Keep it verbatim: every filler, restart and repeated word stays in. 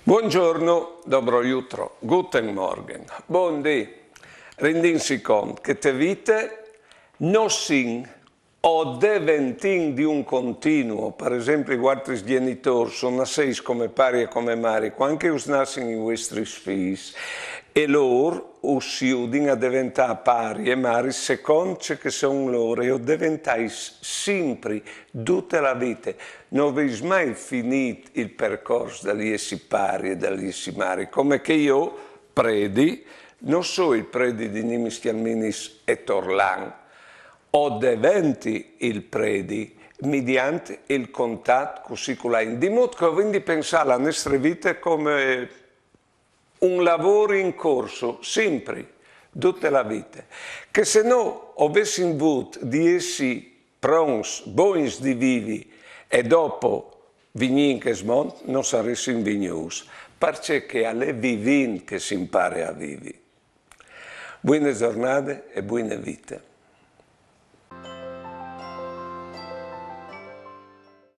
Buongiorno, dobro jutro, guten Morgen, bundì. Rindìnsi cont che te vite no sin o deventìn di un continuo. Par esempli, vualtris gjenitôrs o nassês come pari e come mari, cuant che us nassin i vuestris fîs, e lôr us judin a deventâ pari e mari secont ce che son lôr, e o deventais simpri, dute la vite. No vês mai finît il percors dal jessi pari e dal jessi mari, come che jo, predi, no soi il predi di Nimis Cjalminis e Torlan, o deventi il predi midiant il contat cussì culain. Di mût che o vin di pensâ la nestre vite come un lavôr in corso, simpri, dute la vite, che se no o vessin vût di jessi pronts, bogns di vivi, e dopo vignî in chest mont, no saressin vignûts, parcè che al è vivint che si impare a vivi. Buine zornade e buine vite.